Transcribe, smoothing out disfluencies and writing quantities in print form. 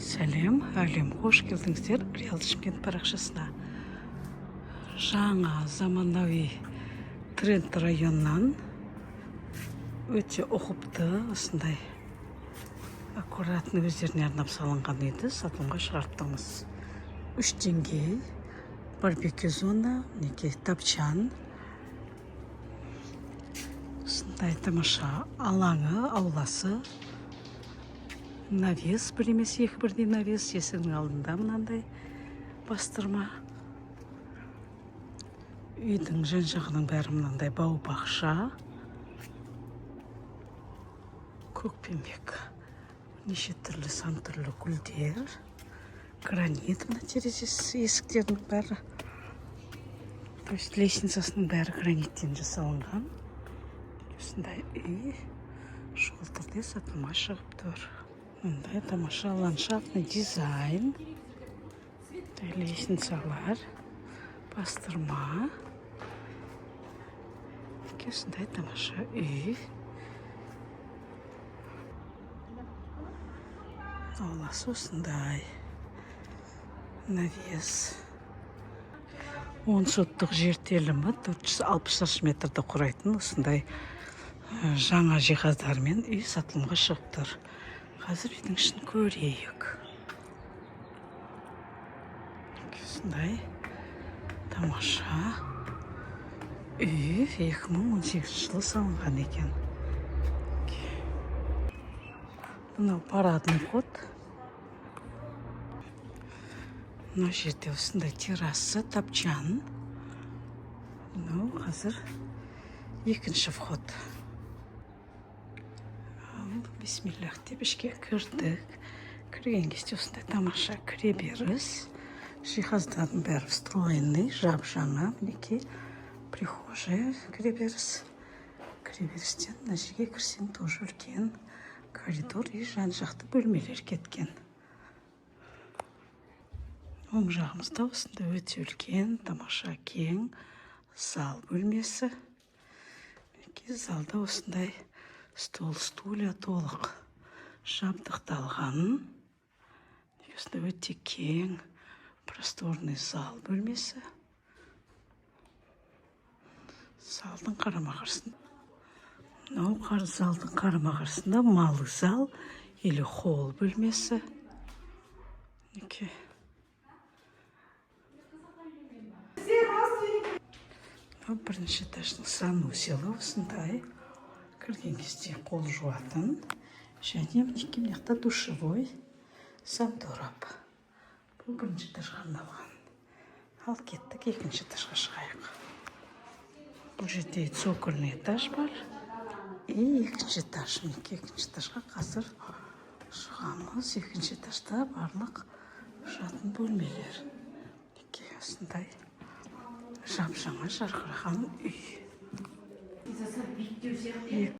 Сәлем, әлем, қош келдіңіздер Реал Шымкент парақшасына. Жаңа заманауи тренд районнан өте ұқыпты, осындай аккуратный, өздеріне арнап салынған үйді сатылымға шығарып тұрмыз. Үш деңгей, барбекю зона, мінекей, тапчан, осындай тамаша алаңы, ауласы, навес, бір емес, екі бірдей навес, есігінің алдында мынандай бастырма. Үйдің жан жағының бәрі мынандай бау бақша, көкпеңбек, неше түрлі, сан түрлі гүлдер, гранит мына терезесі, есіктердің бәрі, то есть лестницасының бәрі граниттен жасалынған. Осындай үй шұғыл түрде сатылымға шығып тұр. Мындай тамаша ландшафтный дизайн, лестницалар, бастырма. Мінекей, осындай тамаша үй, ауласы осындай, навес. 10 соттық жер телімі, 460 шаршы метрді құрайтын осындай жаңа жиһаздармен үй сатылымға шығып тұр. Қазір үйдің ішін көрейік. Осындай тамаша үй 2018 жылы салынған екен. Мынау парадный вход. Мына жерде осындай терраса, тапчан. Мынау қазір екінші вход. Ал, бисмиллах деп ішке кірдік. Кірген кезде осындай тамаша кіреберіс, жиһаздардың бәрі встроенный, жап жаңа. Мінекей, прихожая, кіреберіс. Кіреберістен мына жерге кірсең, тоже үлкен коридор и жан жақты бөлмелер кеткен. Оң жағымызда осындай өте үлкен, тамаша, кең зал бөлмесі. Мінекей, залда осындай стол, стулья толық жабдықталған. Осындай өте кең, просторный зал бөлмесі. Залдың қарама қарсында, мынау залдың қарама қарсында малый зал или холл бөлмесі. Мінекей, мынау бірінші этаждың санузелі. Осындай кірген кезде қол жуатын және, мінекей, мына жақта душевой, санторап. Бұл бірінші этажға арналған. Ал кеттік, екінші этажға шығайық. Бұл жерде цокольный этаж бар и екінші этаж. Мінекей, екінші этажға қазір шығамыз. Екінші этажда барлық жатын бөлмелер. Мінекей, осындай жап жаңа жарқыраған үй.